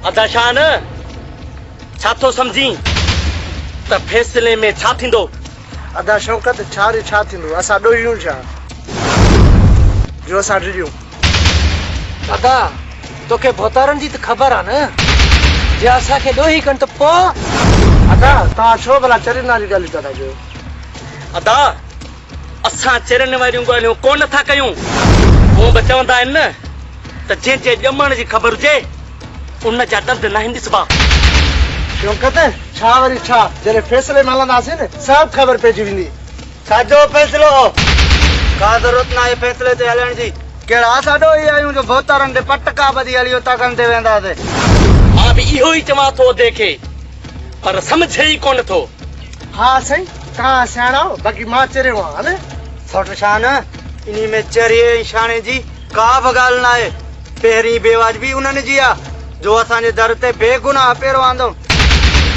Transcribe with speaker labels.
Speaker 1: ادا شان، ڇا ٿو سمجهين ته فيصلي ۾ ڇا ٿيندو؟
Speaker 2: ادا شوڪت، ڇا ري ڇا ٿيندو؟ اسان ڏوهيون ڇا جو اسان ڊڄون؟
Speaker 3: ادا، توکي ڀوتارن جي ته خبر آ نه، جي اسان کي ڏوهي ڪن ته پوء؟
Speaker 2: ادا، توهان ڇو ڀلا چرين واريون ڳالهيون پيا ٿا ڪيو؟
Speaker 1: ادا، اسان چرين واريون ڳالهيون ڪونه ٿا ڪيون. هونء به چوندا آهن نه ته جنهن جي ڄمڻ جي خبر هجي، ان جا ڏند ناهن ڏسبا.
Speaker 2: شوڪت، ڇا وري ڇا، جڏهن فيصلي ۾ هلنداسين نه، سڀ خبر پئجي ويندي.
Speaker 4: ڇا جو فيصلو هو؟ ڪا ضرورت ناهي فيصلي تي هلڻ جي. ڪهڙا اسان ڏوهي آهيون جو ڀوتارن تي پٽڪا ٻڌي هلي اوطاقن تي وينداسين.
Speaker 1: مان به اهو ئي چوان ٿو ادي کي، پر سمجهي ئي ڪونه ٿو.
Speaker 2: ها سائين، توهان سياڻا آهيو، باقي مان چريو آهيان، ها نه؟
Speaker 4: سوٽ شان، انهي ۾ چريي ۽ شاڻي جي ڪا به ڳالهه ناهي. پهرين بيواجبي انهن جي آ، جو اسان جي در تي بيگناهه پيرو آندئون.